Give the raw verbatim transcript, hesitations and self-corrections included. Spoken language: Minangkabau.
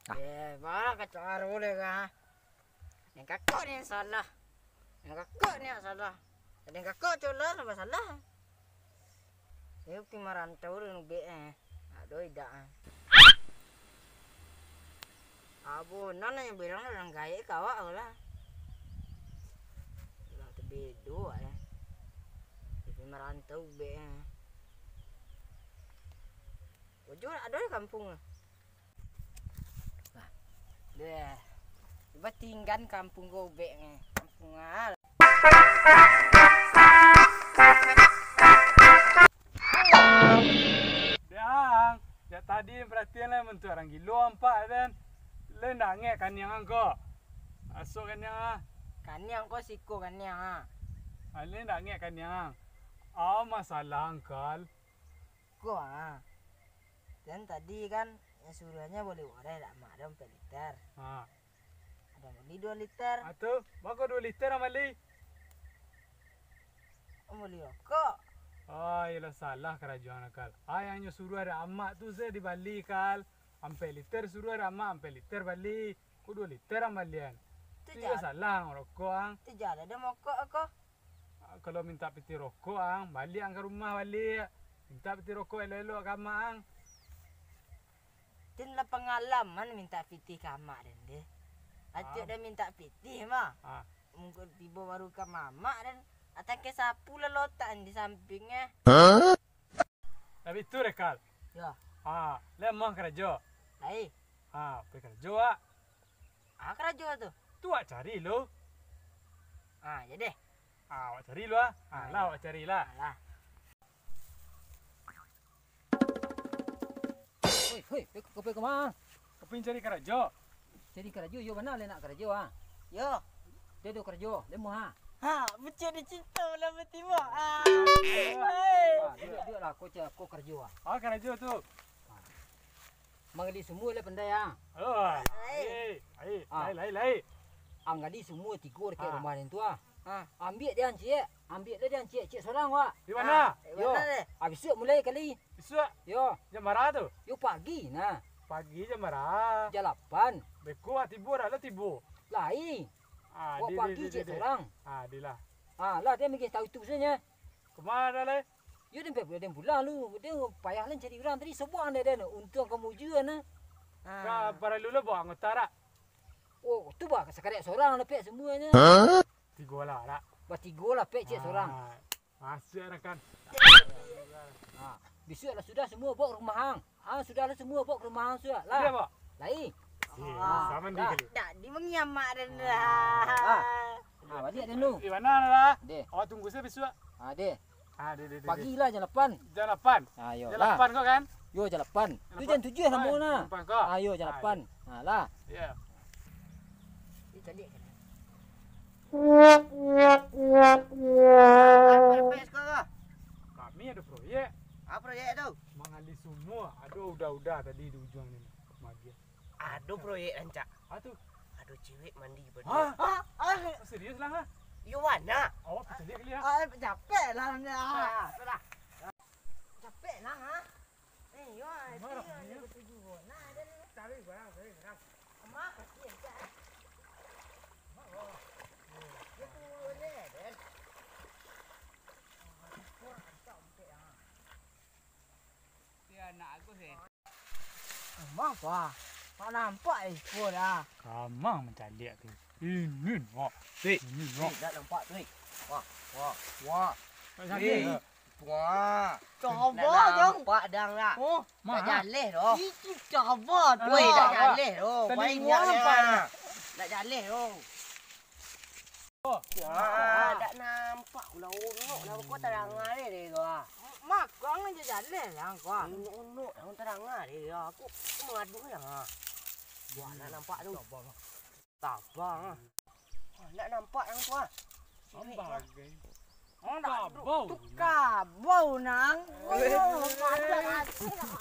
Eh, baa kacaro deh, ka. Nan kakak ni nan salah. Nan kakak ni nan salah. Nan kakak tu lah, lah salah. Iyo, pi marantau dulu ubek, eh. Aduh, idak, eh. Abo, nan nan bilang urang gaek ka awak tu lah. Urang tu bedo awak, eh. Pi marantau ubek, eh. Ujung ado di kampuang, eh. Nah, deh. Batinggan kampuang ko ubek, eh. Kampuang ah. Dang, jak tadi perhatian lah, bantuak urang gilo nampak den. Lai ndak angek kaniang ang ko? Masuk kaniang ah. Kaniang ko siko kaniang ah. Ah, lai ndak angek kaniang ang. Ah, masalah ang, Kal. Ko ah. Den tadi kan, nan suruahnyo boli boreh dek amak den ampek liter. Ha. Aden boli duo liter. Ah, tu, baa kok duo liter ang bali? Ang boli rokok. Oh, iyolah, salah karajo ang, Kal. Ah, nan nyo suruah dek amak tu se dibali, Kal. Ampek liter suruah dek amak, ampek liter bali. Kok duo liter ang balian? Tu iyo salah ang rokok ang. Tu jaleh den mokok ko. Ah, kalau mintak pitih rokok ang, baliak ang ka rumah baliak. Mintak pitih rokok elok-elok ka amak ang. Den lah pangalaman mintak pitih ka amak den deh. Atiok den mintak pitih mah. Ah. Mungkin tibo baru ka mamak den, atangkai sapu lah lotak di sampingnyo. Tapi tu deh, Kal. Yo. Ah, lai amuah karajo? Lai. Ah, pai karajo, Wak. Ah, karajo tu. Tu awak cari lo. Ah, yo deh. Ah, awak cari lo ah. Ah, lah, awak cari lah. Ah, lah. Hoi, hoi, ka, ka, ka ma? Ka pai cari karajo. Cari karajo, iyo bana lai nak karajo ah. Yo. Deh, do karajo, lai amuah ah. Ha, bucek di cinta lah batibo. Ah. Hai. Ah, duduak, duduak lah, ko ca-, ko karajo ah. Ah, karajo tu. Manggali sumua lai pandai ah. Oh, lai, lai, lai, lai. Ang gali sumua tigo dakek rumah den tu ah. Ambiak deh ang ciek, ambiak deh ang ciek, ciek surang wak. Di mana? Di mana deh? Ah, bisuak mulai kali. Bisuak? Yo. Jam bara tu? Yo pagi nah. Pagi jam bara? Jam lapan. Beko ah tibo dah lah tibo. Lai. Ah, wak pagi ciek surang. Ah, di lah. Ah, lah den manggaleh tahu tu sajo. Kama dah lai? Yo, den pai, den pulang lu. Den payah lai cari urang tadi, sabuang dek den. Untuang ka mujua nah. Ka paralu lo bawa anggota dak? Oh, tu bah, sakarek surang dapek samuanyo. Tigo lah dak? Batigo lah, pek ciek surang. Ah, masuak dah kan. Ah, bisuak lah sudah samua bawa ka rumah ang. Ah, sudah lah samua bawa ka rumah ang sudah lah. Sudah, Pak? Lai. Eh, ah, sama lah. Dak, di mangiamak dah. Ah. Ah, baliak den lu. Di mana lah? Deh. Awak tunggu sajo bisuak. Ah, deh. Ah, deh, deh, deh, deh. Pagi lah jam lapan. Jam lapan? Ah, yo lah. Jam lapan ko kan? Yo, jam lapan. Tu jam tujuah samo nah. Jam lapan ko? Ah, yo, jam lapan. Ah, lah. Yo. Kami ado proyek. Apo proyek tu? Manggali sumua. Ado uda-uda tadi di ujuang ni. Magiah. Ado proyek rancak. Ah, tu. Ado cewek mandi baduo. Hah? Ah, ah. Oh, serius lah, ha? Iyo, bana. Awak pacaliak kali, ha? Ah, capek lah, nah. Ah, sudah. Capek lah, ha? Eh, yo, iyo, iyo, iyo. Cari barang, cari barang. Kama? Kasian, cak. Yo, turun deh, Den. Kurang rancak, ompek, ha. Iyo, anak aku sih. Mah, Pak. Pak nampak iko dah. Kama mancaliak tu. Ini, wak. Tik. Ini, wak. Tik, dak nampak, Tik. Wah, wah, wah. Tik. Wah. Cabar, Jang. Nampak dang lah. Oh. Dak jaleh doh. Itu cabar tu. Woi, dak jaleh doh. Telingo nampak. Dak jaleh doh. Wah, dak nampak pulo unok, dah ko tadanga deh, deh, ko, ah. Makang aja jaleh lah, ko, ah. Unok-unok, dah tadanga deh, ya. Aku, aku mangaduh lah, ah. Wah, dak nampak tu. Tabang, ah. Wah, dak nampak yang tu, ah. Cilik, ah. Ambagai. Oh, dak, kabau, tu kabau, nang. Oh, yo, padan ati lah.